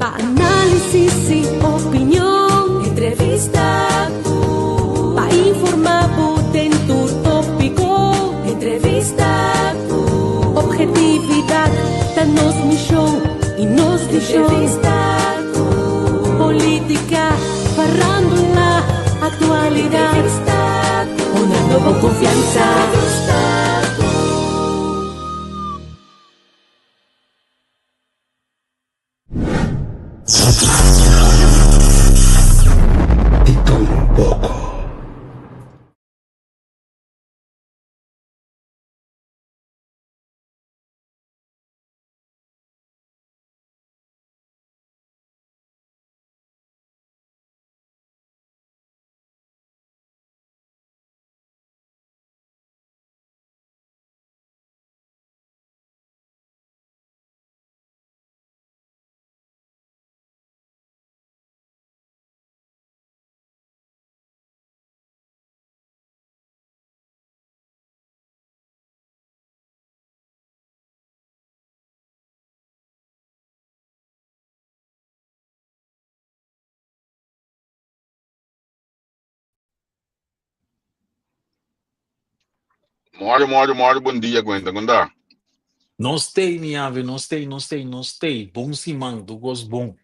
Pa análisis i opinion. Entrevista ku. Pa informá bo den tur tópiko. Entrevista ku. Obhetividat ta nos mishon i nos vishon. Entrevista ku. Polítika, farándula, aktualidat. Entrevista ku. Honrando bo konfiansa. Entrevista ku. Di tur un poko. Moro, moro, moro, bon dia, Gwenda. Gonda. Nos tei, mi ave, nos tei, nos tei, nos tei. Bon siman, tur kos bon.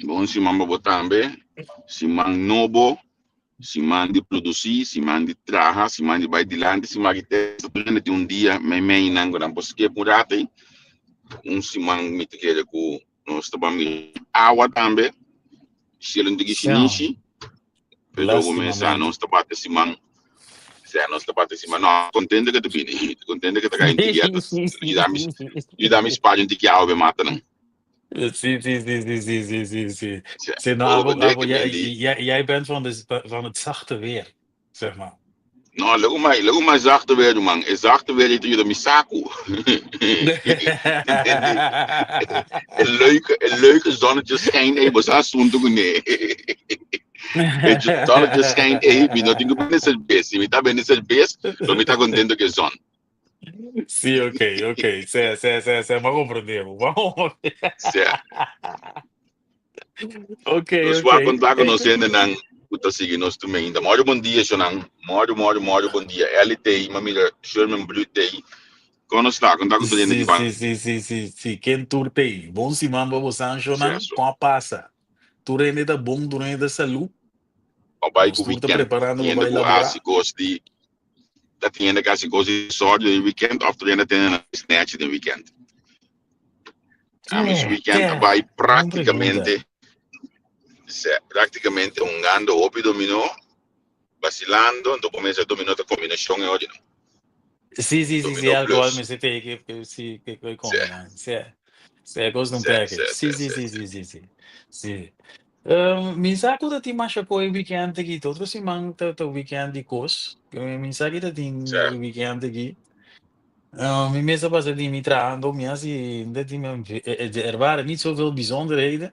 Bon siman pa bo tambe. Siman nobo, siman di produsí, siman di traha, siman di bai dilanti, siman di testa. Tur hende tin un dia meimei nan ku nan por skip un rato ei. Un siman mi ta kere ku nos ta ban mira awa tambe. Cielo no ta gishinishi. Pero comienza nos ta bate siman. Sea nos ta bate siman. No, contento que te bini. Contento que te cae un tiki Yuda mi, yuda mi spaño un tiki awa be mata nan. Sí, sí, sí, sí, sí, sí, sí, sí. Sea, Sí, no, oh, abo, bende abo, que jij, bendi. jij, jij bent van, de, van het zachte weer, zeg maar. No, luego mai, luego mai zachte weer, man. E zachte weer ito yuda mi saku. Entende? E leuke zonnetje schijnt, hey, bosa asunto ku ne. E zonnetje schijnt, hey, mi no tin ku bende cerveza. Si mi ta bende cerveza, lo mi ta contento ku e zon. Sí, ok, ok. Sí, sí, sí, sí, maar comprendemos. Vamos. Sea, Ok, nos ok. wak konta ku Hey, nos hendenan ku ta sigui nos tur mainta. Moro bon dia, shonan. Moro, moro, moro bon dia. Ellie tei, ma mira Sherman Brut tei. Kon nos ta? Konta ku tur hende Sí, ki sí, ban. sí, sí, sí, sí. Ken tur tei. Bon siman pa bosan, shonan. Suceso. Kon a pasa? Tur hende ta bon, tur hende ta salú. Pa bai Nos ku tur ta weekend. preparando Tin pa hende bai ku laborá. hasi kos di ta tin hende ku hasi kos di sòrdi den weekend òf tur hende tene nan snatch den weekend. Ami su Tè, weekend tè. a bai Bon pregunta. práktikamente se práktikamente hungando hopi dominó, basilando, anto komiensa dominó ta kombinashon e odi no. Sí, sí, sí, sí, Dominó alcohol plus. me se te que que sí, que que Se, combinan. Sí, sí, cos un se, package. se, Sí, se, sí, se, sí, se. sí, sí, sí. Sí. Mi sa ku ta tin masha koe weekend aki. Otro siman ta ta weekend di kos. Mi sa ki ta tin Se, weekend aki. Mi mes a pasa di mi trahando, mi hasi dat di mi er waren niet zoveel bijzonderheden.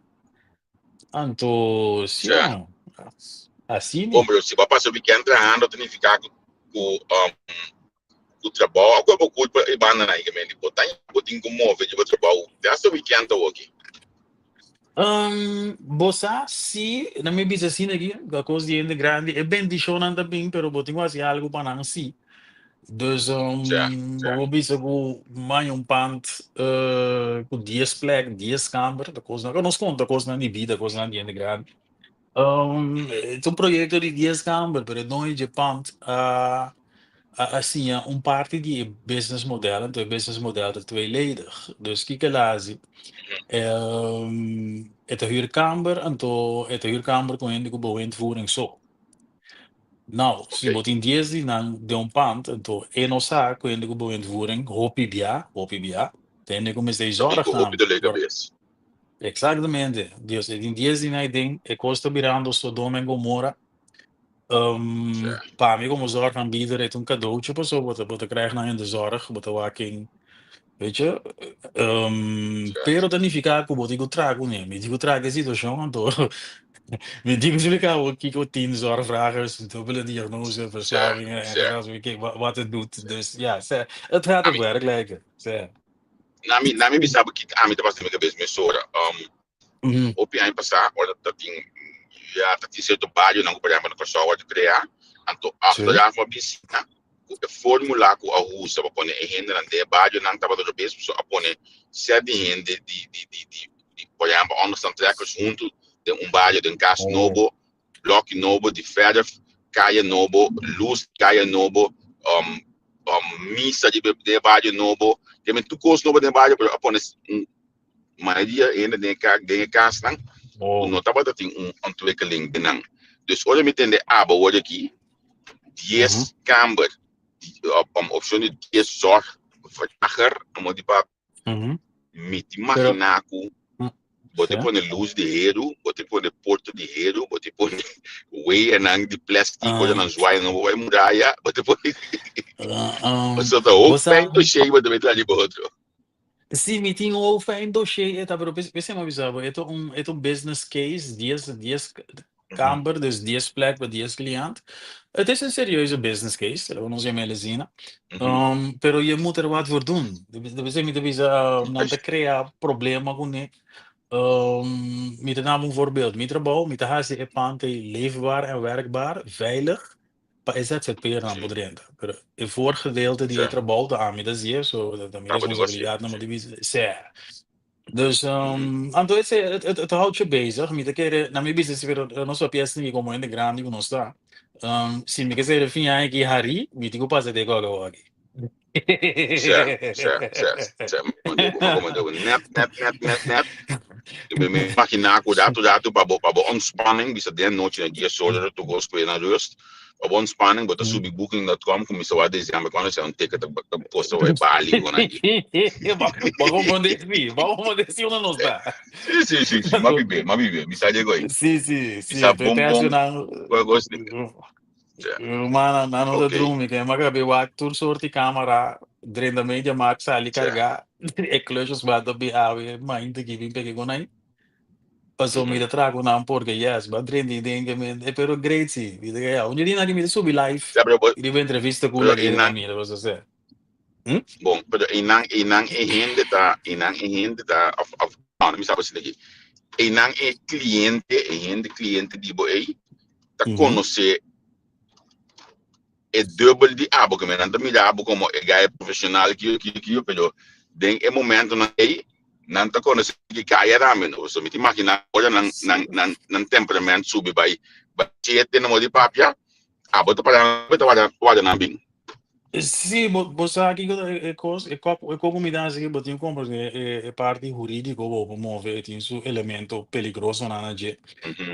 Anto, sí, se. man. Así Bom, ni. pero si bo a pasa weekend trahando ta nifiká ku ku um, ku trabou a bo kulpa e banda nan di bo ta bo tin ku move di bo trabou te hasta weekend awoki. Bo sa si na mi bisa asina aki, a kos di hende grandi, e bendishonnan ta bin, pero bo tin ku hasi algu pa nan si. Dus Sè, bo por bisa ku maña un pand ku dies plek, dies kamber, ta kosnan ku nos konta kosnan di bida, kosnan di hende grandi. E ta un proyekto di dies kamber, pero e doño dje pand a a siña un parti di e business model, anto e business model ta tweeledig. Dus kiko el a hasi? E ta hür kamber, anto e ta hür kamber ku hende ku bewindvoering so. Nou, si Oké. bo tin dies di nan den un pand, anto e no sa ku hende ku bewindvoering hopi bia, hopi bia, ta hende ku mester e Ta bin zorg ku hopi nan. dolor di kabes. Exactamente. Dios, e tin dies di nan den, e kos ta birando Sodoma en Gomora. Sè, Pa mi como zorgaanbieder het un cadeautje paso bo ta bo ta krijg nan in de zorg, bo ta wak ken, weet je. Sè, Pero ta nifica cu bo tin cu traha cune. Mi tin cu traha cu e situacion anto mi tin cu explica bo kico tin zorgvragers, dubbele diagnose, sè, verslavingen en sè. gedragswerking, wat het doet. Dus ja, sè, het gaat op Ami, werk lijken. Sè. na mi, na mi bisa bo kiko ami ta pasa den mi kabes mesora. Um, Hopi aña pasá ora ta tin ya ta tin sierto barionan ku por ehèmpel na Kòrsou a kreá, anto achteraf a bin siña ku e fórmula ku a usa pa pone e hendenan den e barionan tabata robes pasobra a pone sèt di hende di di di di di por ehèmpel onderstandtrekkers huntu den un bario den kas nobo, blòki nobo di fèrf, kaya nobo, lus di kaya nobo, misa di den e bario nobo, tur kos nobo den e bario pero a pone un mayoria hende den e ka den e kasnan ku no tabata tin un ontwikkeling den nan. Dus ora mi tende abo awor aki dies kamber um opshon di dies zorgvrager amo di papia mi ta imaginá ku bo ta pone lus di heru, bo ta pone porta di heru, bo ta pone weyanan di plastic ora nan zwaai nan bo bai muraya, bo ta pone pasobra ta hoofdpijn doshé bo ta bai traha riba otro. Sí, mi tin un fijn dossier e ta, pero p'esei mi a bisa bo, e ta un, e ta un business case, dies, dies kamber, dus dies plek pa dies client. Het is een serieuze business case, laat ons yama el asina. Pero je moet er wat voor doen. P'esei mi ta bisa, nan ta crea problema kuné. Mi ta daba un voorbeeld, mi trabou, mi ta hasi e pand ei leefbaar en werkbaar, veilig, Pa e ZZP'ernan por drenta. Pero e voorgedeelte di e trabou ta ami ta hacié, so ta mi responsabilidad nan di bisa sè. Dus anto ese het houdt je bezig. Mi ta kere, na mi bisa si pero nos papia esaki komo hende grandi ku nos ta. Si mi ke ser e fin aña aki hari, mi tin ku pasa den kòkòkò aki. Sè, sè, sè, sè. M'a komende bo nèt, nèt, nèt, nèt, nèt. Mi mi imaginá ku ratu ratu pa bo pa bo ontspanning, bisa den nochi na dies ora tur kos ku e na rust, pa bo ontspanning bo ta subi booking.com kuminsá wak desèmber kuando esei un ticket ta ta kosta bai Bali ku nan aki. Bo komprondé si, bo komprondé si unda nos ta. Si, si, si, si, m'a bibé, m'a bibé, mi sa dje goi. Si, si, Mi si, sa te bon bon nan. kua kos di. Ja. Rumana, nan no ta Ok. drumi, ke maka be wak tur soort di camera, drenta media markt sali Ja. carga, e klusjes bata bi awe, mainta ki bin peke con ai. Paso mi ta traha cu nan porque yes, ba drenta i den ke men, pero great si. Mi ta ja, un dia mi ta subi live, Ja, pero bo, riba entrevista cu pero la einan, pa mira, cosa así. Bon, pero einan, einan e hende ta, einan e hende ta, of, of, no, no mi sa por aki. Einan e cliente, e hende cliente di bo ei, ta conoce e dubbel di abo, ke men nan ta mira abo como e guy profesional kiyo, kiyo, kiyo, pero den e momentonan ei, nan ta conoce ki kaya tambe, no? So mi ta imagina ora nan, nan, nan, nan temperament subi bai, bai siete na modo di papia, abo ta para, ta wara, wara nan bin. Sí, bo, bo sa kiko ta e kos, e kop, e koko mi ta hasi bo tin komprende e, e parti hurídiko bo por move, e tin su elemento peligrosonan na dje.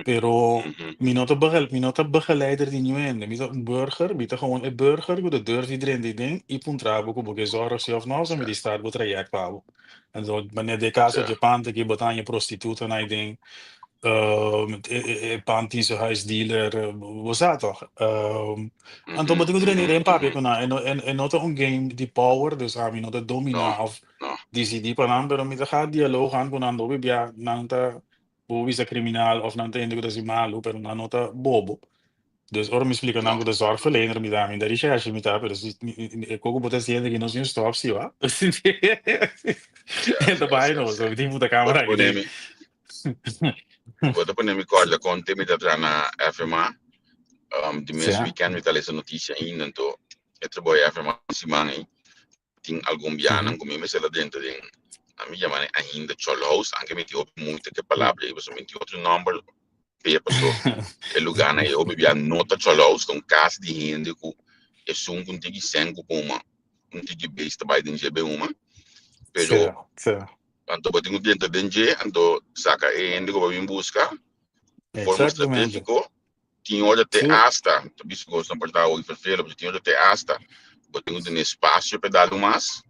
Pero mi no ta begel, mi no ta begeleider di niun hende, mi ta un burger, mi ta gewoon e burger ku ta durf di drenta ei den i puntra bo ku bo ke zòrg si òf no, so mi di start bo trayèkt pa bo. Anto, wanneer den kaso dje pand aki bo ta haña prostitutanan ei den, e pan tin su huisdealer, bo sa toch? Anto bo tin ku drenta den papia ku nan, e no ta un game di power, dus ami no ta domina of disidí pa nan, pero mi ta ga dialoog aan ku nan, hopi bia nan ta bo bisa kriminal of nan ta hende ku ta hasi malu, pero nan no ta bobo. Dus ora mi splika nan ku ta zorgverlener mi ta, mi ta recherche mi ta, pero si e koko bo ta hasiendo aki no sin stop si wa. E ta bai no, so mi tin puta camera aki den. Bo ta pone mi kòrda kon te mi ta traha na FMA, di mes weekend mi ta lesa notisia ainda, anto e trabou di FMA siman ei tin algun bianan ku mi mester ta drenta den ami yama nan ainda cholhouse anke mi tin hopi moeite ku e palabra ei pasobra mi tin otro nòmber p'e paso e lugánan ei hopi bia no ta cholhouse ta un kas di hende ku esun ku un tiki sèn ku puma un tiki beis ta bai den dje be huma pero anto bo tin ku drenta den dje anto saka e hende ku bo bin buska forma strategiko Tin ora te asta, ta bisa ku nos por ta hopi vervelen, pero tin ora te asta bo tin ku tene espasio pa e dal un mas.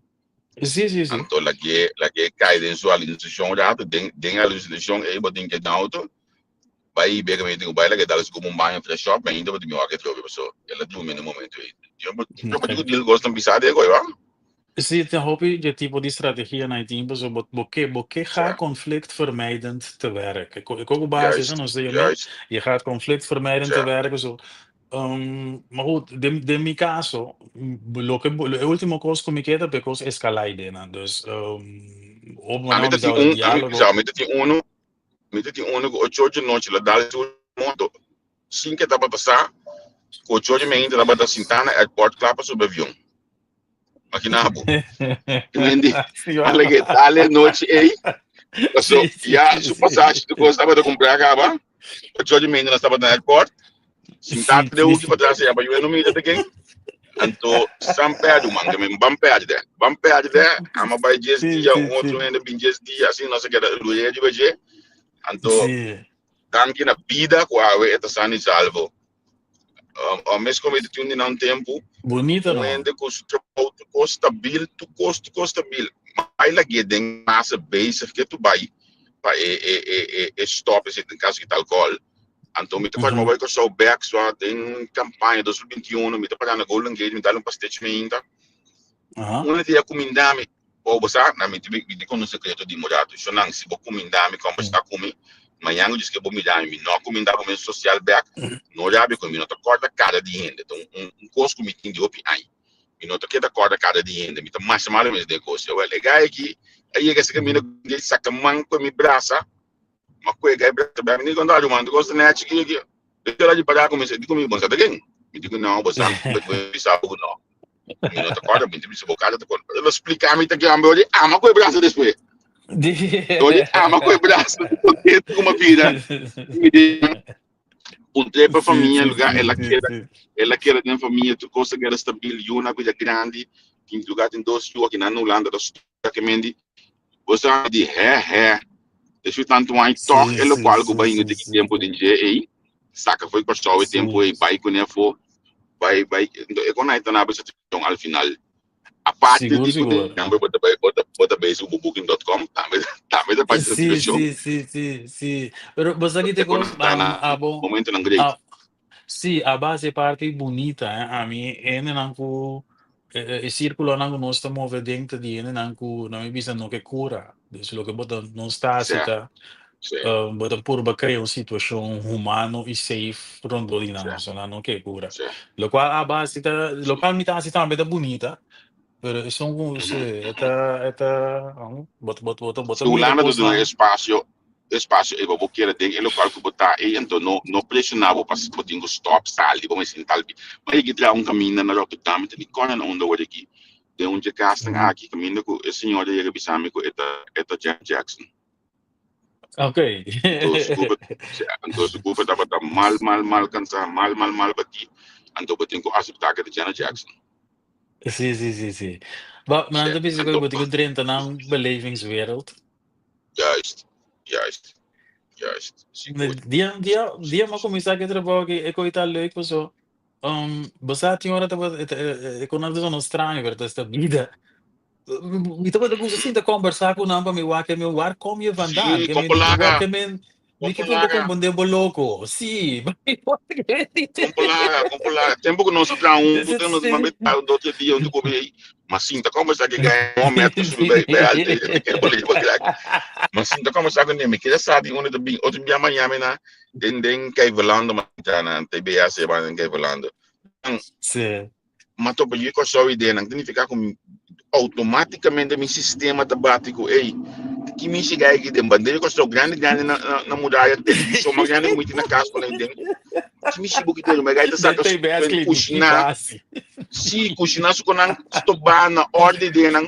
Sí, sí, sí. Anto lag'é, lag'é kai den su alusinashon un rato, den, den alusinashon ei bo tin ke den auto, bai beka mi tin ku bai lag'é dal su komo un baño fresh up, ainda bo tin mi wak e trobe paso el a drumi na e momento ei. Yo bo tin ku deal ku kosnan pisá den koe, wa? Sí, tin hopi dje tipo di strategia nan tin, pasobra bo bo ke bo ke ga conflictvermijdend te werk. E ko e koko base esei nos ta yam'é, je gaat conflictvermijdend te werk, so maar goed, den den mi kaso, loke bo e ultimo kos ku mi ke ta pa e kos eskalá idenan, dus hopi Ami manera ta mi tin bisa un, ami diálogo. mi ta tin uno. Mi ta tin unu ku ocho ocho nochi la dal su moto sin ke tabata sa ku ocho ocho meinta tabata sintá na airport kla pa subi avion. Imagina bo. Mendi ala ke dal e nochi ei. Paso ya su pasashi tur kos tabata kumprá kaba. Ocho ocho meinta nos tabata na airport. Sintá den hoeki patras ya pa yu no mira ta ken. Anto san pèrdè man, ke men ban pèrdè. Ban pèrdè, ama bai dies dia, un otro hende bin dies dia, asina nos a keda luria riba dje. Anto danki na bida ku awe e ta san i salvo. Mes ku mi ta tin un di nan tempu, Bunita un no. hende ku su trabou tur kos stabil, tur kos tur kos stabil. Bai lag'é den masa bezig ke tu bai pa e e e e e stòp esei den kaso ki ta alkohòl. Anto mi ta kòrda mi a bai Kòrsou bèk so den kampaña 2021 mi ta pará na Golden Gate mi dal un pastechi mainta. Un dia a kuminda mi, bo bo sa, na mi mi ta konta un sekreto di Morato, Shonan si bo kuminda mi kòmbersá ku mi, mañan ku djis ke bo mira mi, mi no a kuminda bo mes sosial bèk, no rabia ku mi, mi no ta kòrda kara di hende, ta un kos ku mi tin di hopi aña, mi no ta keda kòrda kara di hende, mi ta masha malo mes den e kos. Wèl e gai aki a yega esei kaminda ku mi saka man ku mi brasa. Ma kue gai brasa bia mi ni konta ruman tu kosa nèchi ki ki e kela di para ku mi di ku mi bon sa ta ken mi di ku no bo sa bo bisa bo ku no mi no ta kòrda mi ta bisa bo kada ta kòrda el a splika mi ta ke ambe odi ama ku e brasa despues odi ama ku e brasa kontento ku mi bira mi di un trepa famia lugar el a keda el a keda den famia tur kos a keda stabil yu na bira grandi tin lugar tin dos yu aki nan na Hulanda ta studia ke mendi Bo sa di hè hè. Despues tantu aña tòg e lokual ku bai inda ki tempu den dje ei saka for Kòrsou e tempu ei bai kuné afó bai bai enton e kon ai ta na bo situashon al final aparte di ku tambe bo ta bai bo ta bo ta bezig ku booking dot com tambe tambe ta parti Sí, sí, sí, sí, sí. Pero bo sa ki te kos abo momentonan great. Sí, a base e parti bunita, eh. Ami hendenan ku e sírkulonan ku nos ta move den ta di hendenan ku nan mi bisa no ke kura. Dus loke bo ta nos ta hasi ta bo ta purba krea un situashon humano i safe rondó di nan, so nan no ke kura. Lokual a base ta lokual mi ta hasi tambe ta bunita, pero esun ku si e ta e ta bo ta bo ta bo ta Si mira Hulanda ta duna kosnan. espasio espasio ei pa bo keda den e lokal ku bo ta ei, anto no no preshoná bo pa bo tin ku stòp sali bo mester tal bi. Bo yega traha un kaminda na Rotterdam, mi ta di kòrda na unda wòrdu aki, den un dje kasnan aki kaminda ku e señor a yega bisa mi ku e ta e ta Janet Jackson. Ok. Anto su kurpa anto su kurpa tabata mal mal mal kansá, mal mal mal batí, anto bo tin ku aseptá ku e ta Janet Jackson. Sí, sí, sí, sí. Ba, ma nan ta bisa ku bo tin ku drenta nan belevingswereld. Juist, juist, juist. Sigur. Dia, dia, dia m'a kuminsá ku e trabou aki, e koi ta leuk paso bo sa tin ora tabata e kon nan ta sona straño pero ta esta bida. Mi tabata gusta sinta kombersá ku nan pa mi wak mi waar kom je vandaan? Sí, Ke kon mi por laga. ke men mi Kon ke por purba laga. komprendé bo loko. Sí. Kon por laga, kon por laga. Tempu ku nos a traha huntu, nos manda e tal dos tres dia huntu ku ei. Ma sinta kombersá ku e gai Mohamed ku subi bai bai alto ei, e kere bolí pa krak. Ma sinta kombersá ku ne, mi kere sa di unda ta bin. Otro bia mañana mi na den den Kijverlando, ma ta na TBS ba den Kijverlando. Sí. Ma topa yu Kòrsou ideanan ta nifiká ku outomátikamente mi sistema ta bati ku ey, ki mi shiga aki den bandera di Kòrsou grandi grandi na na muraya, televishon mas grandi ku mi tin na kas pone den, ki mi shiba ki den? Mi gai ta saka kushiná, si kushiná su konan stobá na òrdu ideanan,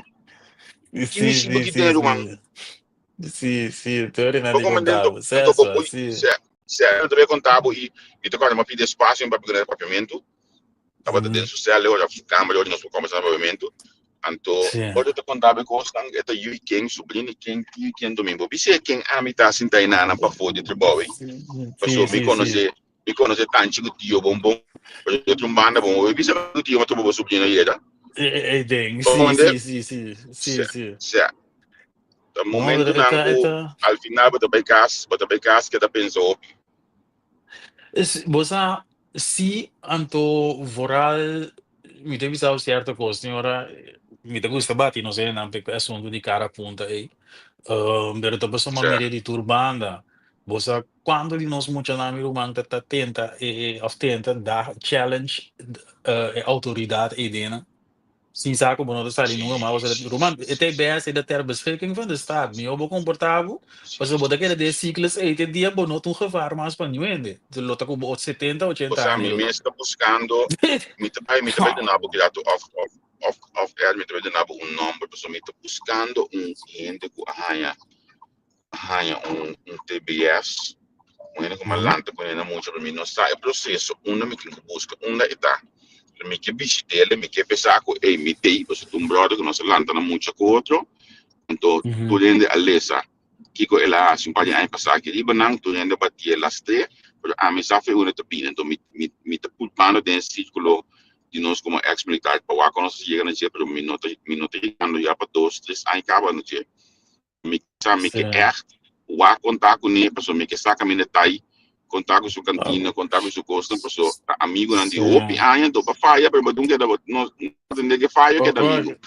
ki mi shiba ki den ruman? Sí, sí, teoria na Bo di como conta dentro, bo. anto bo Sesua, pui, sí. se, se, anto bo conta bo y mi ta corda mi a pidi espacio pa papia papiamento. Tabata den su cel ora su camber ora nos por combersa na papiamento. Anto Sí. ora ta contaba e cosnan e ta yu ken, sobrino ken, tio ken, domingo. Bis'é ken ami ta sinta enanan pafó di trabou ei. Sí, Pasobra mi sí, sí. conoce mi conoce tanchi cu tio bon bon. Pero di otro banda bon bo bisa cu tio ma topa bo sobrino yega. E, e den, Bo sí, comprende? sí, sí, sí, sí, Se, sí. se. Ta No, pero momentonan e ta, e cu ta. al final bo ta bay cas, bo ta bay cas keda pensa hopi. Es, bo sa, sí, anto vooral mi ta bisa bo cierto cos, tin ora mi ta gusta bati nos hendenan p'e asunto di cara punta ey, pero ta pasobra Se. mira di tur banda. Bo sa cuanto di nos muchanan mi ruman ta ta tenta e of tenta da challenge e autoridad ey den nan? Sin sa ku bo no ta sali nunka mas, bo Sí, sa sí, ruman, sí, e sí, ta e bes ei ta ter beschikking van de staat. Mihó bo komportá bo, sí, pasobra bo ta sí, keda sí, den e sí. sikles ei te dia bo no ta un gevaar mas pa niun hende. Lo ta ku bo 70, O 80 sea, aña mi lo ta. mes ta buskando, mi ta bai duna bo ki dato off, off, off, off air, mi ta bai duna bo un nòmber, pasobra mi ta buskando un hende ku a haña, a haña un TBS, un hende ku mi a lanta ku hende mucha, pero mi no sa e proseso unda mi tin ku buska, unda e ta. Pero mi ke bishit'el, mi ke pensa ku ey mi t'ey, pasobra ta un bròder ku nos a lanta na mucha ku otro, anto tur hende a lesa kiko el a hasi un par di aña pasá aki riba nan, tur hende a batié lastr'é, pero ami sa fe unda ta bini, anto mi mi mi ta pulpando den e sírkulo di nos komo eks militar pa wak ku nos a yega na dje, pero mi no ta mi no ta yegando ya pa dos tres aña kaba na dje. Mi sa mi ke ègt wak konta kuné pasobra mi ke sa kaminda ta ei, konta ku su kantina, konta ku su kosnan, pasobra ta amigunan di hopi aña, anto pa faya, pero bo tin keda bo no tende ke faya keda amigu.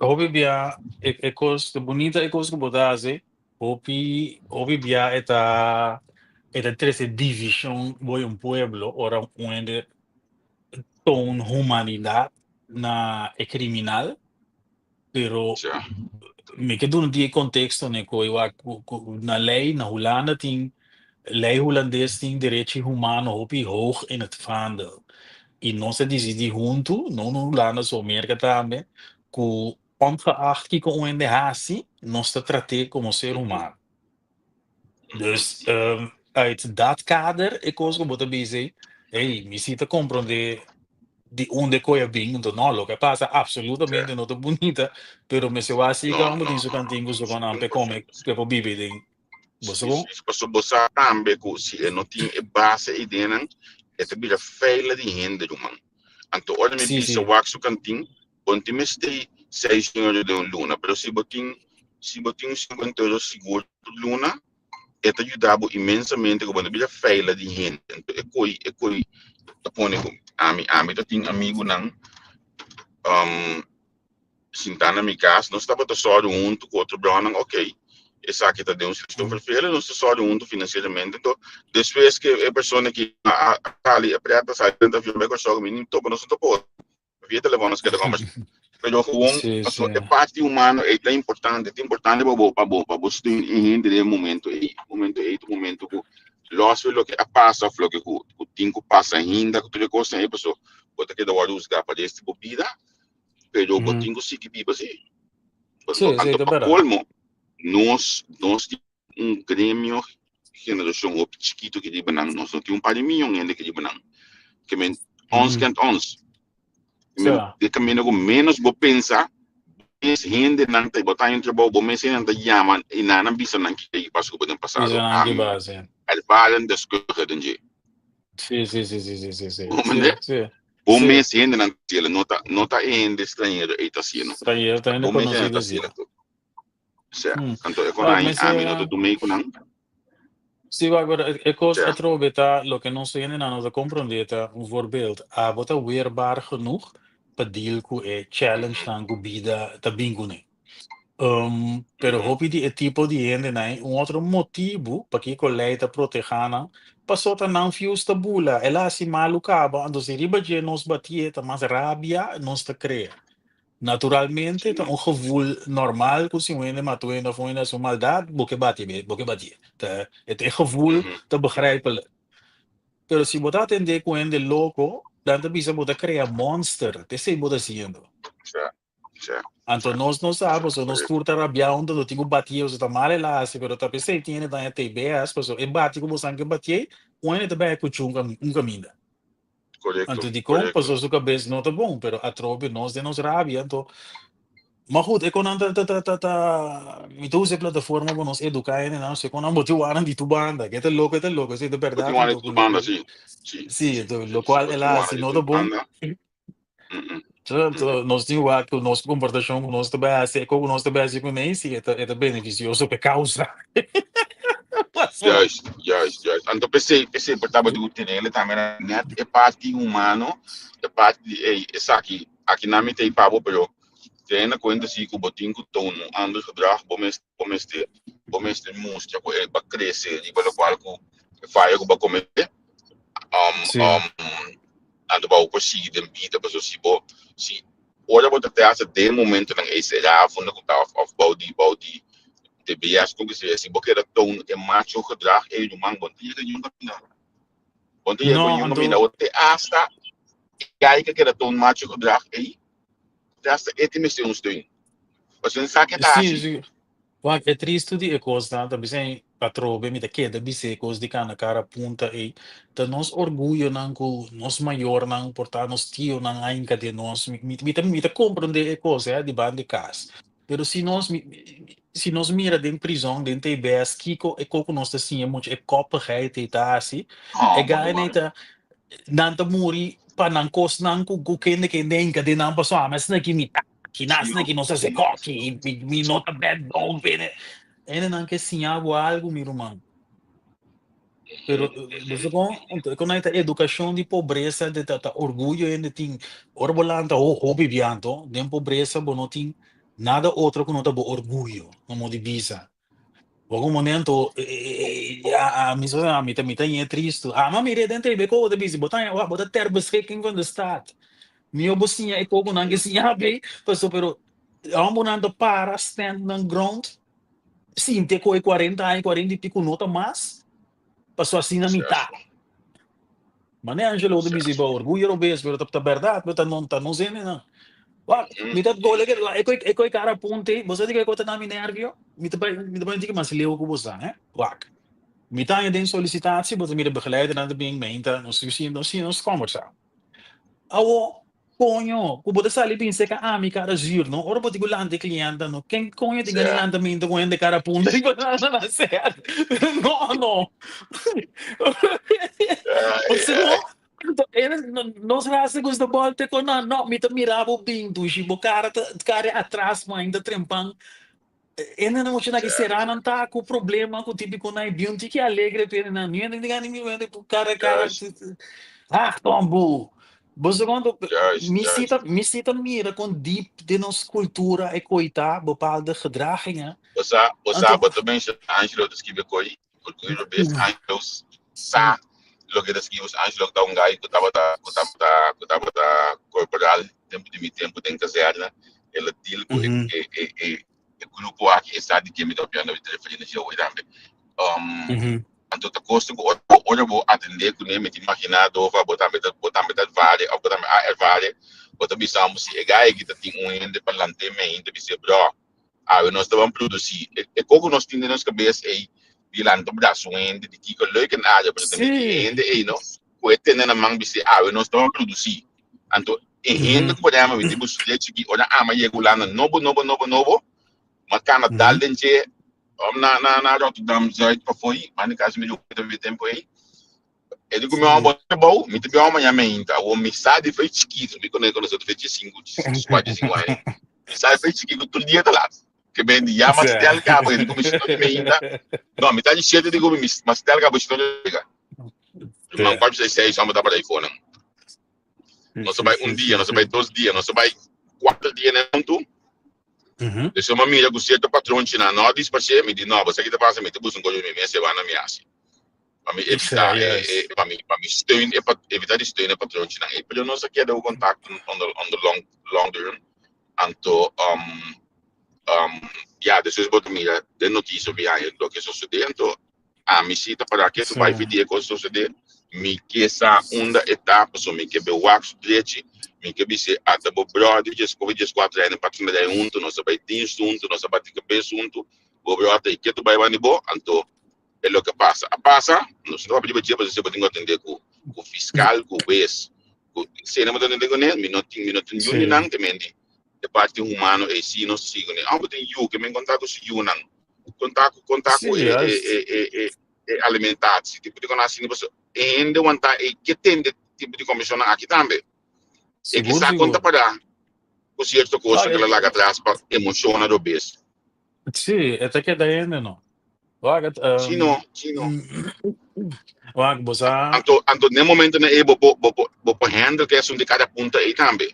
Hopi bia e kos ta bunita e kos ku bo ta hasi, hopi hopi bia e ta e ta trese divishon bo un pueblo ora un hende toon humanidat na e kriminal, pero mi ke duna di e konteksto ne ku ku ku na lei na Hulanda tin lei hulandes tin derechi humano hopi hoog in het vaandel i nos a disidí huntu, no na Hulanda so, Merka tambe, ku ongeacht kiko un hende hasi nos ta trat'é komo ser humano. Dus uit dat kader e kos ku bo ta bisa ei, hey, mi si ta komprondé di unda e koe a bin, anto no, loke a pasa absolutamente no ta bunita, pero mester wak si No, ku no, tin su no, kantin ku su konan p'e kome, 100%. p'e por biba ei den. Bo Sí, sa bon? sí, pasobra bo sa tambe ku si e no tin e base ei den nan, e ta bira feila di hende, ruman. Anto ora mi bisa wak su kantin, bo no tin mester 6 euro den un luna, pero si bo tin, si bo tin un 50 euro sigur tur luna, e ta yuda bo inmensamente ku bo no bira feila di hende. Anto e koi, e koi ta pone ku ami, ami ta tin amigunan, um, sintá na mi kas, nos tabata sòru huntu ku otro bronan, ok, esaki ta den un situashon vervelend, nos ta sòru huntu finansieramente, anto despues ke e persona ki a sali e prèt a sali den avion bai Kòrsou, mi ni topa nos no topa otro, via telefòn nos keda kòmbersá, pero gewoon pasobra e parti humano ei ta importante, ta importante pa bo pa bo pa bo steun e hende den e momento ei, momento ei ta un momento ku lòs for loke a pasa òf loke ku tin ku pasa ainda ku tur e kosnan ei, pasobra bo ta keda wòrdu husgá pa rest di bo bida. Pero bo tin ku sigui biba si. Sí, sí, Anto ta pa berdad. colmo, nos, nos tin un gremio generacion hopi chikito ki riba nan. Nos no tin un par di miyon hende ki riba nan. Ke men ons kent ons. Ke men de kaminda ku menos bo pensa, mes hendenan ta, bo ta haña un trabou, bo mes hendenan ta yama i nan a bisa nan ki ta pasa ku bo den pasado. Bisa nan ki Ami pasa. ervarendeskundige den dje. Sí, sí, sí, sí, sí, sí, sí. Bo mende? Sí, sí. Bo Sí. mes hendenan ta hasiel, no ta, no ta e hende strañero ei ta hasiel, no. Strañero ta hende Bo mes hendenan konosí ta ta hasiel hasiel. anto. Sea, anto e kon Wak, ai, mester, ami no ta dumei ku nan. Sí, wak, pero e kos Sea. atrobe ta loke nos hendenan no ta komprondé ta un voorbeeld, abo ta weerbaar genoeg pa deal ku e challengenan ku bida ta bin kuné. Pero hopi di e tipo di hendenan ei un otro motibu pakiko lei ta protehá nan, pasobra ta nan fius ta bula, el a hasi malu kaba, anto si riba dje nos batié ta mas rabia nos ta krea. Naturalmente ta un gevoel normal ku si un hende mata un hende òf un hende hasi un maldat, bo ke bati bo ke batié. Ta e ta e gevoel ta begrijpelijk. Pero si bo ta atendé ku hende loko, nan ta bisa bo ta krea monster, ta esei bo ta hasiendo. Anto nos no sa, pasobra nos tur ta rabiá huntu, no tin ku batié, pasobra ta mal el a hasi, pero ta p'esei tin hende ta haña TBS, pasobra e bati ku bosan ke batié, un hende ta bai kuchú un kaminda. Anto dikon? Pasobra su kabes no ta bon, pero atrobe nos den nos rabia, anto, ma goed, e konan ta ta ta ta, mi ta usa e plataforma pa nos eduká hendenan, so e konan bo tin wanan di tur banda, ke ta loko e ta loko, esei ta Bo bèrdat tin wana di anto tur ku banda, loke, sí, sí, sí, sí, anto sí, sí, lokual bo el tin a wana hasi di no ta tur bon. banda. Mm-mm. Anto nos tin wak ku nos komportashon ku nos ta bai hasi e ku nos ta bai hasi kuné si e ta e ta benefisioso pa e kausa. Paso. Juist, juist, juist. Anto p'esei, p'esei por tabata ku tenele tambe na net e parti humano, e parti di ey, esaki, aki nan mi ta ei pa bo, pero tene na kuenta si ku bo tin ku toon un ander gedrag, bo mes, bo mester, bo mester mustra ku e ba krese riba lokual ku e faya ku bo a komete. Um, Sí. um, anto pa bo por sigui den bida, pasobra si bo, si. Ora bo ta te hasta den momentonan ei será funda ku ta of bou di bou di TBS kon ke sea si bo keda toon e macho gedrag ei ruman bo no ta yega niun kaminda. Bo no ta yega No, niun kaminda. anto Awor te hasta e guy ke keda toon macho gedrag ei te hasta e tin mester un steun. Pasobra e sa ke ta sí, hasi. sí. Wak, e tristu di e kosnan ta bisa ei atrobe mi ta keda bisa e kos di kana kara punta ei. Ta nos orguyonan ku nos mayornan por ta nos tionan a hinka den nos. Mi mi ta mi ta komprende e kos eh di banda di kas. Pero si nos mi si nos mira den prizòn den TBS kiko e kos ku nos ta siña mucha e koppigheid ei ta hasi e Hòmber gainan ei ruman. ta nan ta muri pa nan kosnan ku ku kende kende a hinka den nan pasobra ami asina ki mi ta. Kinas Sí, na ki nos a sí. koki, mi, mi no ta bed down bene. Ene nan ke siña bo algo, mi ruman. Pero bo kon, anto kon ta edukashon di pobresa de ta, ta orguyo hende tin. Ora bo lanta ho hopi bianto, den pobresa bo no tin nada otro ku no ta bo orguyo, no mo di bisa. Bo un momento a mi so a mi ta mi ta ñe tristu. Ama mi reden te be ko ta bisi bo ta bo ta ter beschikking van de staat. Mi bo siña e koko nan ke siña be paso pero hombo nan ta para stand nan ground sinte ko e 40 aña 40 y pico no ta mas paso asina mi ta. Mane Angelo ta bisi bo orgullo robes pero ta berdad pero ta non ta nos hende nan. Wak, mi ta gole ke e koi e koi kara punte, bo sa di ke koi ta na mi nervio? Mi ta bai mi ta bai un tiki mas leu ku bo sa, hè. Wak, mi ta haña den solicitatie, bo ta mira begeleidernan ta bin meinta, nos nos nos kombersa. Awo, Koño, ku bo ta sali bin seka ami kara zuur no, ora bo tin ku lanta e klientenan no, ken koño tin gana di lanta minta ku hende kara punta riba nan na ser? No, no. Osino, nos rasa gusta bòlta ku nan, no, mi ta mira bo bin dushi, bo kara ta kara atras mo ainda trempan. Hende nan mucha na ki sera nan ta ku problema ku tipiko nan e bin un tiki alegre pe nan ni hende tin gana di ku kara kara ah tombo bo sa konta mi si ta mi si ta mira kon diep den nos kultura e koi ta bepaalde gedragingen. Bo sa bo sa bo ta mensha Angelo ta skibi koi orgullo bes Angelo sa loke ta skibi Angelo ta un guy ku tabata ku tabata ku tabata korporal tempu di mi tempu den kazerna el a deal ku e e e e e grupo aki e sa di ke mi ta papiando mi ta referi na dje tambe. Anto ta kosto ku ora bo ora bo atende kuné mi ta imaginá dova bo tambe ta bo tambe ta ervare òf bo tambe a ervare bo ta bisa mi si e guy aki ta tin un hende pa lant'é mei ta bis'é bro awe nos ta ban produsí e e kos ku nos tin den nos kabes ei di lanta brasa un hende di kiko leuk en aardig pero tambe di e hende ei no ku e tene na man bis'é awe nos ta ban produsí anto e hende ku por ehèmpel mi tin bo studia chikí ora ama yega Hulanda nobo nobo nobo nobo ma kana dal den dje om na na na Rotterdam Zuid pafoi manda kasi mi ta vivi tempo ei e di ku mi bo trabou mi ta biba mañana meinta awor mi sa di foi chikitu mi kono kono sa fecha sinku kuatro sinku aña mi sa di foi chikitu tur dia ta lat ke ben di ya mas tel kaba e di ku mi sino di meinta no mi ta di shete di ku mi mas tel kaba sino di man kuatro seis seis amo tabata iPhone Nos a bai un dia, nos a bai dos dia, nos a bai kuater dia na huntu. Dus mi a mira ku sierto patronchinan no a disparsé, mi di no, bo sa ki ta pasa, mi ta buska un kos mi mes e banda mi hasi. Pa mi evitá e, e, pa mi, pa mi steun e, evitá di steun e patronchinan ei. Pero nos a keda ku kontakto on the, on the long, long term. Anto, um, um, ya, despues bo ta mira den notisia bi aña loke sosodé. Anto, Ami si ta para ke bai fi di e kos sosodé, mi ke sa unda e ta, paso mi ke be wak su drechi, mi ke bis'é ata bo bròder djes kohe djes kuater aña pa trinta huntu, nos a bai dienst huntu, nos a bati kabes huntu, bo bròder i ke tu bai banda di bo, anto e loke a pasa a pasa, nos no ta papia riba dje pasobra si bo tin ku atendé ku ku fiskal, ku hues, ku sena bo ta atendé kuné, mi no tin mi no tin niun di nan te mendi e parti humano ei si nos ta sigui kuné, amo bo tin yu ke men konta ku su yunan. Konta ku konta ku e e e e e e alimentatie tipo di kona asina pasobra e hende wanta e ke tende tipo di komishonnan aki tambe. E Sigur kisa konta sigur. para ku sierto No, kos ku el a laga atras pa emoshona robes. Sí, e ta keda hende no. Wak, het, Si no, si no. wak, bo sa. Anto anto den momentonan ei bo por bo por bo por handle ke asuntu di kada punto ei tambe.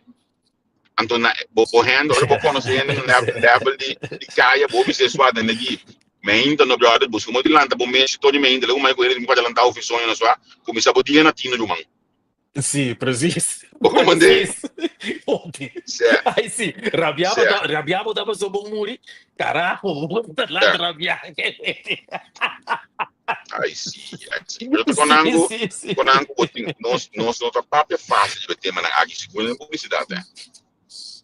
Anto na bo por hende, ora bo conoce hende na level di di kaya, bo bisa e swa den di meinta no brother, busca mo di lanta bo mes tori meinta, lego mai ku hende di mi pa lanta ofi soño na swa, kuminsa bo dia na tino ruman. Sí, precies. Bo komprendé? Precies. Odi. Sè, Ai, sí. Rabiá bo sè, ta, rabiá bo ta paso bo muri. Carajo, bo ta laat sè. rabiá. Ai, sí, ai, sí. Pero ta Sí, konangu, sí, sí. konangu bo tin, nos, nos no ta papia fácil riba e temanan aki, sigur den publisidat, eh.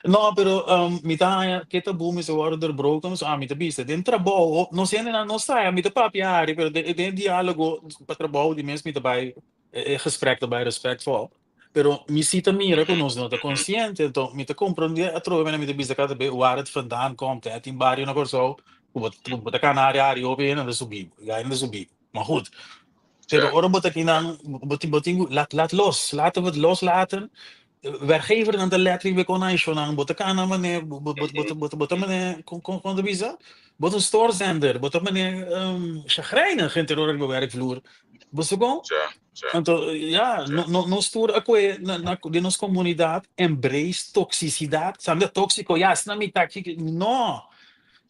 No, pero um, mi ta haña ke taboe mester wòrdu doorbroken, so ami ta bisa den trabou, nos hendenan no sa, mi ta papia hari, pero den, den diálogo pa trabou di mes mi ta bai e gesprek ta bai respectvol. Pero mi si ta mira ku nos no ta konsiente, enton mi ta komprondé atrobe manera mi ta bisa kada be waar het vandaan komt, hè. Tin bario na Kòrsou ku bo ku bo ta kana hari hari hopi hende ta subi bo, hende ta subi bo. Maar goed, pero ora bo ta kinan bo tin bo tin ku laat laat los, laten we het loslaten. Werkgevernan ta let riba e konashonnan, bo ta kana manera bo bo bo bo bo ta manera kon kon kon ta bisa? Bo ta un stoorzender, bo ta manera chagrijnig henter ora riba werkvloer. Bo sa kon? Anto ya, no no nos tur a koe na na den nos komunidat embrace toksisidat, sa mi ta tóksiko, ya asina mi ta kiko, no!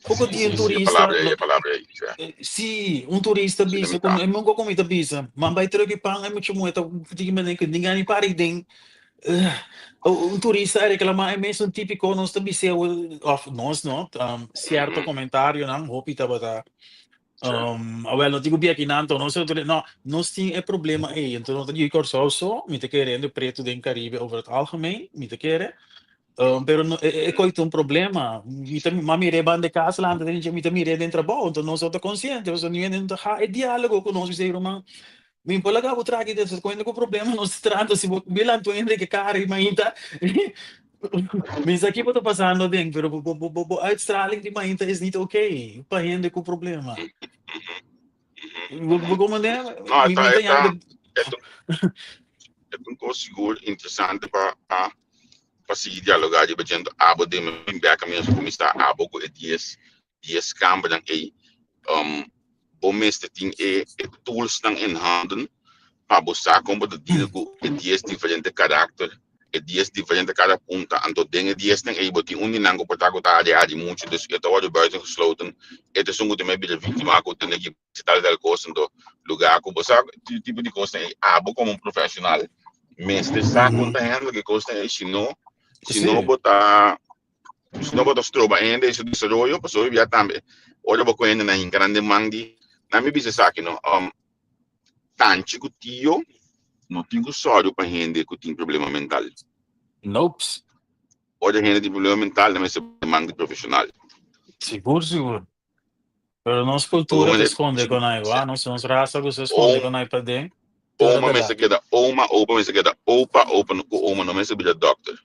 Poko dia un turista E palabra ei, Sí, un turista bisa ku e munko ku mi ta bisa, man bai truk e pan e mucha muhe ta di manera ku ninga ni para den. Un turista a reklamá e mesun típiko nos ta bis'é òf nos no, sierto komentarionan hopi tabata awèl no tin ku bia akinan anto nos no nos tin e problema ei anto no ta di Kòrsou so mi ta kere hende pretu den Karibe over het algemeen mi ta kere. Pero no, e koi ta un problema. Mi ta, m'a mir'é banda e kas lanta den dje, mi ta mir'é den trabou, enton nos no ta konsiente, pasobra niun hende no ta ha e diálogo ku nos, mi sey ruman, mi por laga bo traha aki den, kuenta ku problema nos ta trata, si bo bi lanta un hende ke kara i mainta, mi sa ki bo ta pasando aden, pero bo bo bo bo uitstraling di mainta is niet oké pa hende ku problema. Bo bo komand'é? No, Mi mi ta yama de e ta un kos sigur interesante pa pa pa sigui dialogá riba djento abo den mi bek a mi kuminsá abo ku e dies dies kambernan ei. Bo mester tin e e toolsnan in handen pa bo sa kon bo ta deal ku e dies diferente karakter, e dies diferente kada punta. Anto den e diesnan ei bo tin un di nan ku por ta ku ta hari hari muchu, dus e ta wòrdu buiten gesloten. E ta esun ku ta mei bira víktima ku tene ki hasi tal tal kos. Anto lugá ku bo sa e tipo di kosnan ei, abo komo un profeshonal mester sa kon ta handle e kosnan ei, si no, si no bo ta Si no bo ta stroba hende den su desaroyo, pasobra bia tambe ora bo ku hende na hinka nan den man di nan mi bisa esaki no, tanchi ku tio no tin ku sòru pa hende ku tin problema mental. Nopes. Ora hende tin problema mental nan mester bai den man di profeshonal. Sigur sigur. Pero nos kultura ta skonde kon ai wak, nos nos rasa ku sa skonde kon ai paden. Oma mester keda oma, opa mester keda opa, opa ku oma no mester bira dòkter.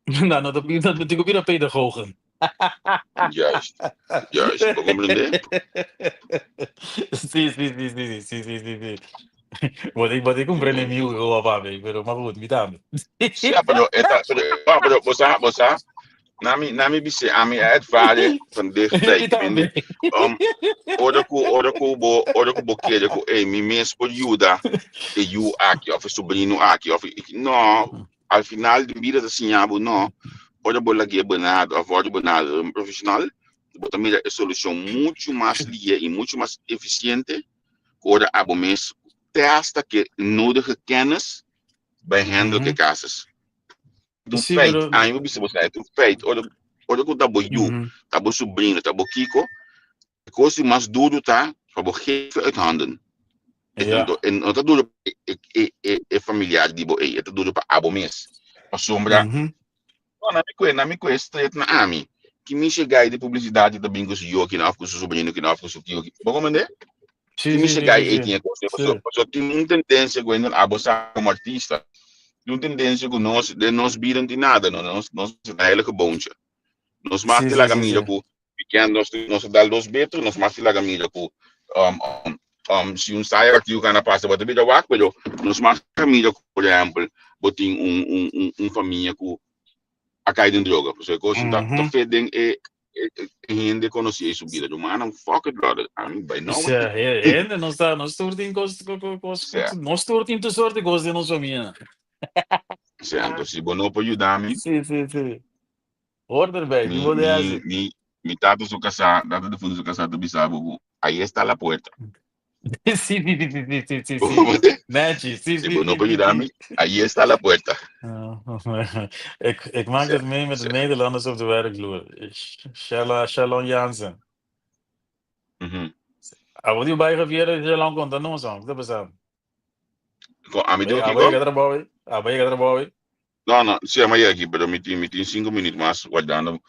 No, no ta no tin ku bira pedagogen. Juist, juist. Bo comprende? Sí, sí, sí, sí, sí, sí, sí, sí. Bo tin, bo tin comprende mi ku papá mi, pero maar goed, mi tambe. Sí, pero eta, pero, ah, pero bo sa, bo sa, nami, nami bise, ami a ervare van dichtbij. Mi tambe. Ora ku, ora ku bo, ora ku bo kere ku, ey, mi mes por yuda e yu aki, of e sobrino aki, of e, no, Al final di bida ta siña bo no, ora bo lag'é benadra of wòrdu benadra dor un profeshonal, bo ta mira e solushon muchu mas lihe i muchu mas efisiente ku ora abo mes te hasta ke nodige kennis bai handle ke casus. Ta un Sí, feit, pero ami bo bisa bo sa, ta un feit, ora ora ku ta bo yu, ta bo subrino, ta bo kiko, E kos di mas duru ta pa bo geef uit handen. E Ja. e no ta duru pa e, e, e, e familiar di bo ei, e ta duru pa abo mes. Pasobra, Mhm. no, na mi kue, na mi kue stret na ami. Ki mishe gai di publisidat ta bin ku su yoki na of ku su sobrino ki na of ku su tio ki. Bo komprende? Sí, Ki sí, mishe sí, gai sí, ei sí. tin e kos ei. Sí. Paso, paso tin un tendensia ku hende abo sa komo artista. Tin un tendensia ku nos, den nos bida no tin nada, no. Nos, nos ta heilige boontje. Nos mas Sí, te sí, laga sí, mira sí. ku Weekend nos nos a dal dos beter, nos mas laga mira ku um, um, um, si un saia artigo kana pasa bo ta bira wak, pero nos mas mira ku, por ehempel, bo tin un, un, un, un famia ku a kai den droga. Pasobra e kos ta, ta fit den e, e, e hende konosí e su bida. Rumannan, fuck it, brother. Ami bai no. Sea, hende nos ta, nos tur tin kos, kos, Sea. nos tur tin tur soort di kos den nos famia. Sea, anto si bo no por yuda mi, Sí, sí, sí. Hoort erbij, Mi, mi bo de mi, hasi. mi, mi tata su casá, tata difunto su casá ta bisa bo ku ahí está la puerta. Sí, sí, sí, sí, sí, sí, Bo sí. comprende? Nechi, sí, Si sí, bo no sí, por sí, yuda mi, sí. ahí está la puerta. Ik maak Sí, het mee met de sí. Nederlanders op de werkvloer. Shella, Shalon Jansen. Abo di bai Javier Shalon konta nos, hom. Kiko ta pasa? Ko ami Abo di abo kiko? yega trabou, abo yega trabou. No, no, sí, ami yega aki, pero mi tin 5 minuut mas wardando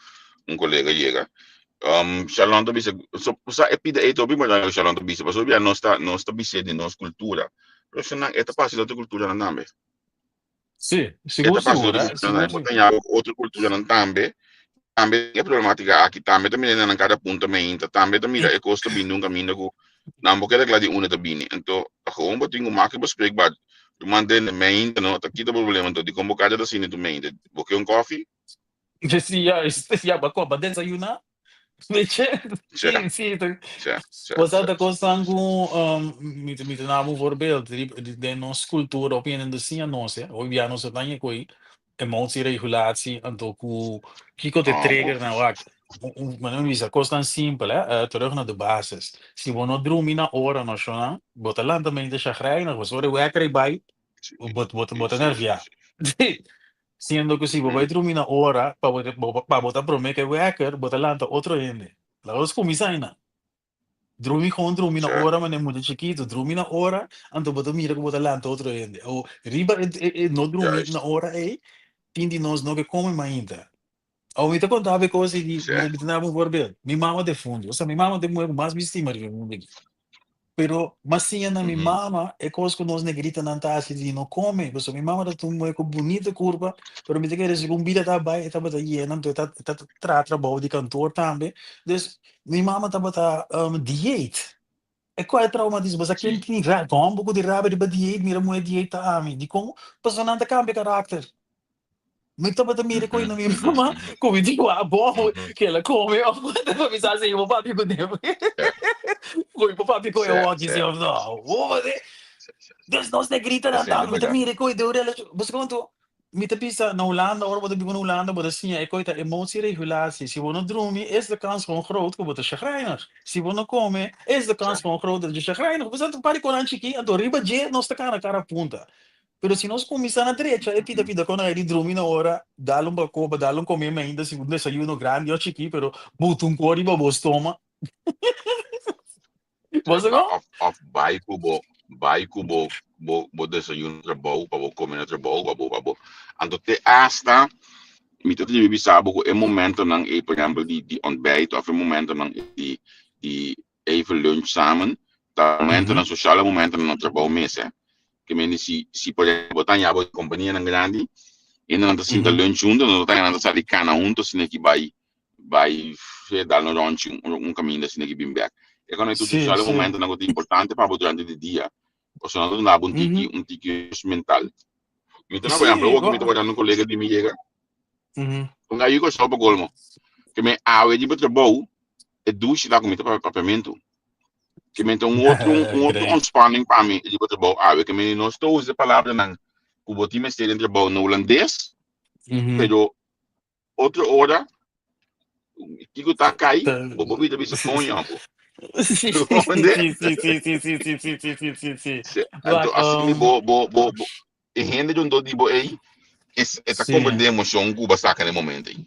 un colega yega. Shalon ta bisa, so, sa e pida e topi, maar Shalon ta bisa, pasobra nos ta bisa di nos cultura. Pero si nan, e ta pasa otro cultura nan tambe. Sí, E sigur, ta pasa sigur, otro hè? cultura nan, Sigur, bo sigur. ta otro cultura nan tambe. Tambe e problemática aki, tambe ta mira nan cada punto meinta, tambe ta mira e kos ta bini un caminda ku nan bo keda kla di unda ta bini. Anto, gewoon bo tin ku maak bespreekbaar. Tu mantene meinta no, ta kita problema anto di kon bo kada ta sini tu meinta. Bo ke un koffie? Sí, ja, ja, ba ba desayuná. Weet je? Sí, sí. Was dat de kosnan ku mi ta duna un voorbeeld den nos cultura op in de siña nos, hè. Hopi bia nos a daña ku emotieregulatie anto ku kiko te trigger nan wak. Manera mi bisa kosnan simpel, hè, terug naar de basis. Si bo no drumi na ora no shona, bo ta lanta mente chagrijnig, pasobra e wekker ei bai, bo ta nerviá. Siendo ku si bo bai drumi na ora pa bo ta promé ku e wekker, bo ta lanta otro hende. Laga nos kuminsá einan. Drumi gewoon drumi na ora manera mucha chikitu, drumi na ora, anto bo ta mira ku bo ta lanta otro hende. O riba e no drumi na ora ei, tin di nos no ke kome mainta. Awo mi ta konta bo e kos ei di, mi ta daba un voorbeeld. Mi mama defuntu, osea mi mama ta e muher ku mas mi stima riba e mundu aki. Pero m'a siña na mi mama e kos ku nos negritanan ta hasi di no kome, pasobra mi mama ta un muher ku bunita kurpa, pero mi ta kere segun bida ta bai e tabata yena, anto e ta e ta traha trabou di kantor tambe. Dus mi mama tabata dieet. E kua e traumatismo? Bo sa ken tin hòmber ku di rabia riba dieet, mira muher dieet ta ami. Dikon? Pasobra nan ta kambia karakter. Mi tabata mira koe na mi mama ku mi di wak bon ke el a kome of ku ta bisa si bo papia ku ne ku mi por papia ku e wòki si of no. Dus nos negritanan tambe mi ta mira koe den un relashon bo sa konto mi ta bisa na Hulanda ora bo ta biba na Hulanda bo ta siña e koe ta emotieregulatie si bo no drumi is de kans gewoon groot ku bo ta chagrijnig si bo no kome is de kans gewoon groot dat bo chagrijnig bo sa un par di konan chikí anto riba dje nos ta kana kara punta. Pero si nos kuminsá na drecha e pida pida kon ai di drumi na ora, dal un bakoba, dal un komé mainta si un desayuno grandi o chikí, pero buta un kor riba bo stoma. Bo sa kon? Of bai ku bo bai ku bo bo bo desayuno trabou pa bo kome na trabou pa bo pa bo anto te asta mi ta tribi bisa bo ku e momentonan ei por ehempel di di ontbijt of e momentonan di di even lunch samen, ta momentonan sociale momentonan na trabou mes eh. Ke mende si si por ehempel bo ta haña bo kompanianan grandi, hendenan ta sinta lunch hunto, nan ta haña nan ta sali kana hunto asina ki bai bai dal un ròntji un un kaminda asina ki bin bèk. E kono tur sociale momentonan ku ta importante pa bo durante di dia, pasobra nan ta duna bo un tiki un tiki rust mental. Mi ta na por ehempel awor ku mi ta wardando un kolega di mi yega, un ayu Kòrsou pa kolmo, ke men awe riba trabou e dushi ta ku mi ta papia papiamentu. Ke men ta un otro un otro ontspanning pa mi riba trabou awe. Ke men nos ta usa e palabranan ku bo tin mester den trabou na hulandes, pero otro ora kiko ta kai bo por bira bisa koño apo. Sí, Comprende? sí, sí, sí, sí, sí, sí, sí, sí, sí, sí, sí. Sí, Wak, anto asina bo bo bo bo e hende rondó di bo ei es e ta comprende emocion ku bo a saka na e momento ei.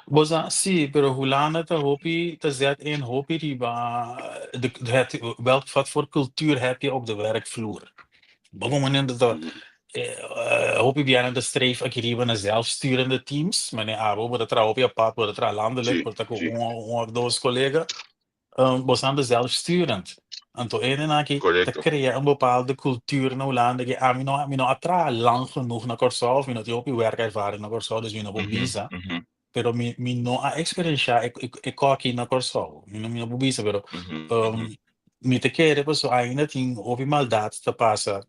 Bo sa, sí, pero Hulanda ta hopi, ta zet in hopi riba de, het, welk, wat voor cultuur heb je op de werkvloer. Bo como manera ta, hopi bianan ta streef aki riba na zelfsturende teams, manera abo bo ta traha hopi apart, bo ta traha landelijk, bo ta ku un, un of dos colega. Bosan ta zelfsturend. Anto enen aki ta krea un bepaalde cultuur na Hulanda ke ami no mi no a traha lang genoeg na Kòrsou of mi no tin hopi werkervaring na Kòrsou dus mi no por bisa pero mi mi no a eksperenshá e e kòki na Kòrsou mi no mi no por bisa pero mi ta kere pasobra ainda tin hopi maldat ta pasa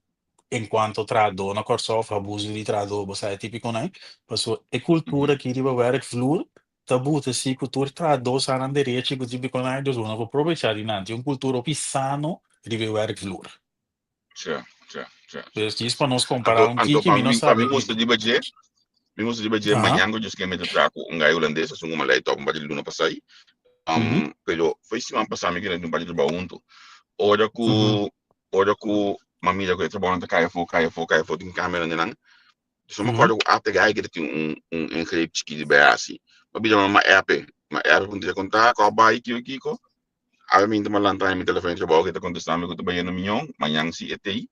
en cuanto trahadó na Kòrsou of abuso di trahadó bo sa e típiconan pasobra e cultura aki riba werkvloer Ta buta si ku tur trahadó sa nan derechi ku tin bikon ai dus bo no por probecha di nan. Tin un kultura hopi sano riba e werkvloer. Sja, sja, sja, sja. Dus djis pa nos kompará Anto, un anto tiki pa mi no mi, pa mi sabi. mustra riba dje, mi mustra riba dje, mañan ku djis ke mi ta traha ku un gai hulandes, esun ku mi a lei tòp un par di luna pasai. Pero foi siman pasá mi kende un par di trabou huntu. Ora ku ora ku m'a mira ku e trabounan ta kai afó, kai afó, kai afó, tin kambionan den nan. Dus mi acuerdo ku Ate Geiger tin un ingreep chikito bai hasi. Mi a bira m'a app e. M'a app e puntra konta ku a bai kiko kiko. Awe mi ta lanta mi telefon trabou ke ta kontestá mi ku ta bayendo mion. Mañan si e tei.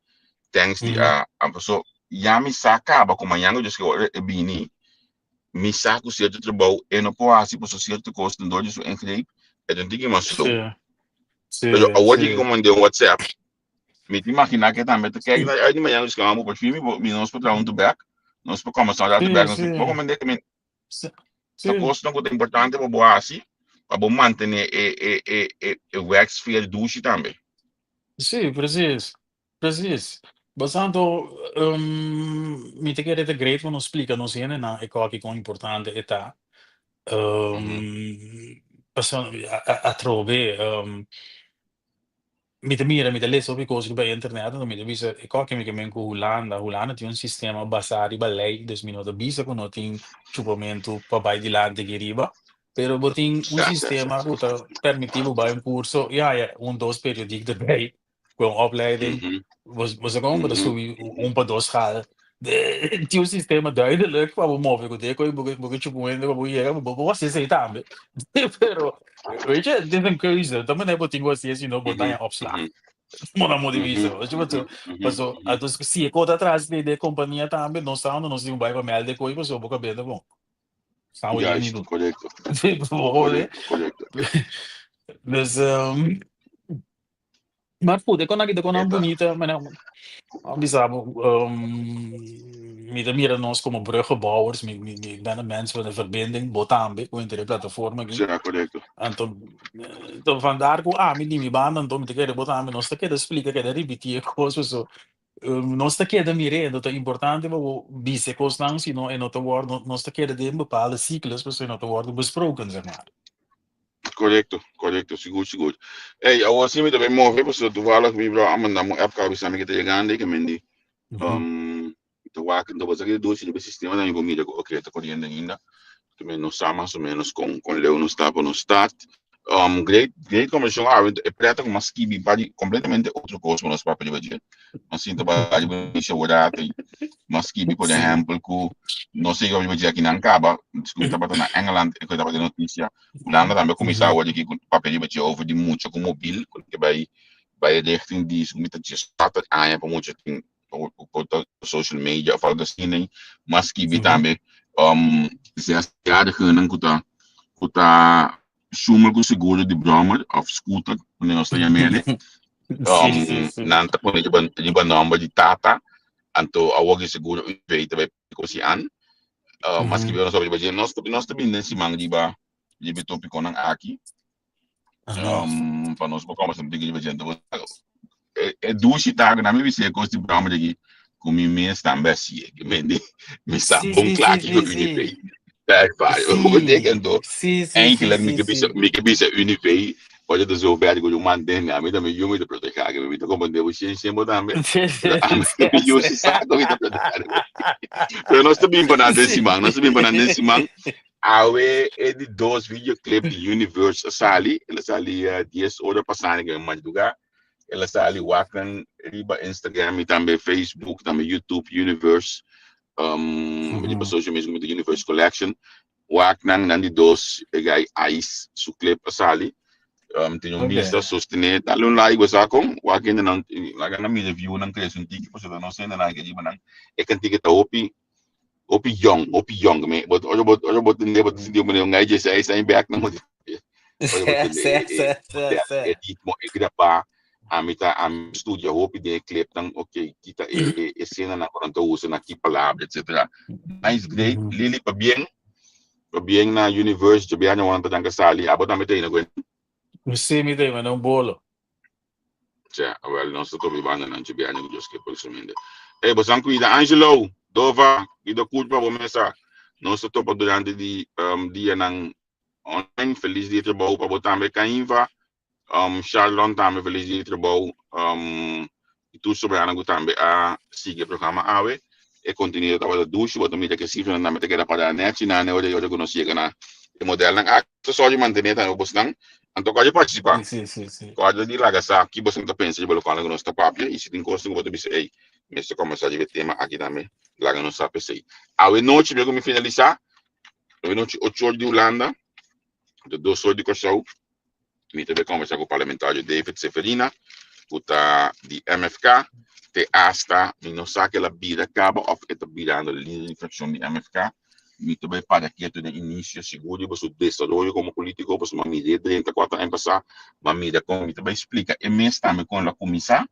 Thanks di a paso ya mi sa kaba ku mañan ku djis ora e bini mi sa ku sierto trabou e no por hasi paso sierto kos dor di su ingreep e ta un tiki mas slow. Pero awor di ku mand'é un WhatsApp Mi ta imaginá ke tambe ta kijk naar uit di mañana dus amo por fin mi mi nos por traha huntu bek nos por kòmensá un ratu bek nos por komprendé ke mi ta kosnan ku ta importante pa bo hasi pa bo mantené e e e e e werksfeer dushi tambe. Sí, precies, precies. Basanto mi ta kere ta great pa nos splika nos hendenan e kòki kon importante e ta. Pasobra atrobe Mi ta mira, mi ta lesa hopi kos riba internet, anto mi ta bisa e koke mi ke men ku Hulanda. Hulanda tin un sistema basá riba lei, dus mi no ta bisa ku no tin chupamentu pa bai dilanti aki riba, pero bo tin un sistema ku ta permití bo bai un kurso i haña un dos periodiek erbij ku un opleiding. Bo bo sa kon? Bo ta subi un pa dos schaal. Tin un sistema duidelijk pa bo move ku deko i bo ke bo ke chupa un hende pa bo yega, bo por hasi esei tambe. Pero Weet je, het is een keuze. Ta manera bo tin ku hasi si no bo ta haña opslag. Mo na mo di bisa. Weet je wat zo? Paso, anto si e kota atrás di de kompania tambe, nos sa unda nos tin ku bai pa mèlde koi paso bo kabes ta bon. Sa bo Juist, ni korekto. Sí, bo hore. Korekto, korekto. Dus, Maar goed, e kon aki ta kon Eta. bunita, maar bisa bo, mi ta mira nos como bruggenbouwers, mi ben een mens van de verbinding, bo tambe, ku henter e plataforma aki. Ja, korekto. Anto, anto vandaar ku ami di mi banda, anto mi ta kere bo tambe, nos ta keda splika, keda ripití e kos, paso nos ta keda mir'é, anto ta importante pa bo bisa e kosnan, sino e no ta wòrdu, nos ta keda den bepaalde siklos, paso e no ta wòrdu besproken, zeg maar. Korekto, korekto, sigur, sigur. Ey, awor sí mi ta bay move, pasobra toevallig mi bro a manda mi un app ka bisa mi ke ta yegando y ke men di, mi ta wak, enton bo sa ke dushi riba e sistema tambe bo mira ku oke ta koriendo ainda. Ke men no sa mas o menos kon kon leu nos ta pa nos start. Great, great conversacion awe, e preta ku mas skibi pa di completamente otro kos ku nos papia riba dje. Nos sinta ba riba inicio awor y mas skibi por ehempel ku nos siga riba dje akinan kaba, ku tabata na Engeland e ku tabata den noticia. Hulanda tambe a kuminsá awor aki ku papia riba dje over di mucha ku mobil ku ke bai bai richting di su mita 14 aña pa mucha tin por ta social media of algo asina ei. Mas skibi tambe zesjarigennan ku ta ku ta sumel ku seguro di brommer of scooter ku nos ta yam'e nan ta pone riba riba nòmber di tata anto awor ki seguro UV ta bai kosi an. Mas ki nos riba dje nos nos ta bini den siman riba riba e topikonan aki pa nos por kombersa un tiki riba dje. E e dushi ta ku nan mi bisa e kos di broma di aki ku mi mes tambe a si'e ke mende mi sa bon kla kiko Unive Verify betekent to eigenlijk mi ke bisa mi ke bisa Unive ora ta zo ver ku yo mantene ami tambe yu mi ta proteha ke mi ta komprende bo shen shen bo tambe pero ami mi yu si sa ku mi ta proteha pero nos ta bin pa nan den siman nos ta bin pa nan den siman awe e di dos videoclip di Universe a sali el a sali 10 ora pasá den madruga el a sali wak nan riba Instagram y tambe Facebook tambe YouTube Universe riba social media como Universe Collection wak nan nan di dos e guy Ice su clip a sali tin un bista sostene dale un like bo sa kon wak hende nan laga nan mira view nan crece un tiki pasobra nos hende nan riba nan e kantika ta hopi hopi young hopi young me bo ora bo ora bo tende bo ta sinti un guy 16 aña bek nan bo ora bo tende e e e ritmo e grabá ami ta ami studia hopi den e clip nan ok kita e e escena nan ku nan ta usa na ki palabra etcetera nice great Lily pabien pabien na universe djabiaña wan ta dan sali abo tambe ta ina ku Sí, mi ta ina un bolo. Tja, awel nos ta topi banda nan djabiaña ku Dios ke por suminde. Ey, bosan cuida Angelo, Dova, cuida curpa bo mesa. Nos ta topa durante di dianan online. Feliz dia trabou pa bo tambe Cainva. Sharlon tambe feliz dia di trabou y tur sobranan cu tambe a sigui e programa awe. E contenido tabata dushi, bo ta mira cu e cifranan tambe ta keda para nechi na ora cu nos yega na. E modelnan aki ta sòru di mantené tambe bosnan, anto kòrda di partisipá. Sí, sí, sí. Kòrda di laga sa ki bosnan ta pensa riba lokual ku nos ta papia i si tin kosnan ku bo ta bisa ey, mester kòmbersá riba e tema aki tambe, laga nos sa p'esei. Awe nochi mi a kuminsá finalisá, awe nochi ocho or di Hulanda, anto dos or di Kòrsou, Mi ta bay conversa cu parlamentario David Seferina, cu ta di MFK, te hasta mi no sa cu el a bira caba of e ta birando lider di fraccion di MFK. Mi ta bay para keto den inicio sigur riba su desaroyo como politico, pasobra mi a mira e drenta cuatro aña pasa, mi a mira con, mi ta bay splica e mes tambe con el a cuminsa.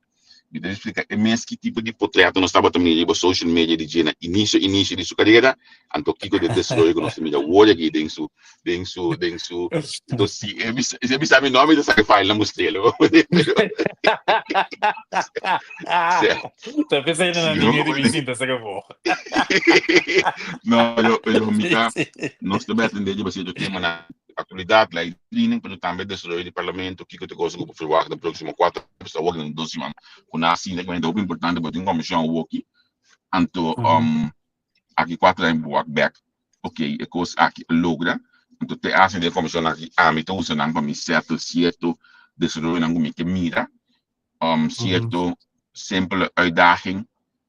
Mi ta explica e mes ki tipo di potreto nos tabata mira riba social media di dje na inicio inicio di su carera, anto kiko di desaroyo ku nos ta mira awor aki den su den su den su Enton si e bisa si e bisa mi no mi ta saca e file na mustrelo. Ta pensando na Si no ninguém de mi sinta se acabou. No, pero pero mi ta nos ta bai atende riba cierto tema na Actualidad, ley di training, pero tambe desaroyo di parlamento, kiko ta cosa ku por verwagt den próksimo kuater aña, pasobra awor den dos siman ku nan a sinta ku ta hopi importante bo tin komishon awoki, anto aki kuater aña bo wak bèk, ok e kos aki a logra, anto te hasi den e komishon aki ami ta usa nan pa mi settle sierto desaroyonan ku mi ke mira, sierto simpele uitdaging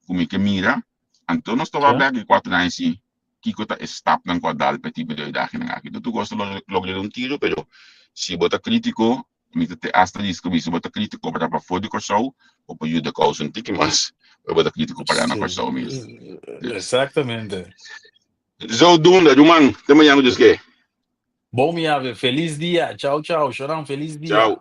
ku mi ke mira, anto nos ta wak bèk aki kuater aña si kiko ta e stapnan ku a dal pa e tipo di uitdaginan aki. Tur kos ta logra den un tiro, pero si bo ta kritiko, mi ta te asta riska bisa bo ta kritiko pa ta pafó di Kòrsou, bo por yuda kousa un tiki mas, pero bo ta kritiko pará na Kòrsou mes. Exactamente. Zodoende, ruman, te mañana ku Dios ke. Bon mi ave, felis dia. Chao chao, Shoran, felis dia. Chao.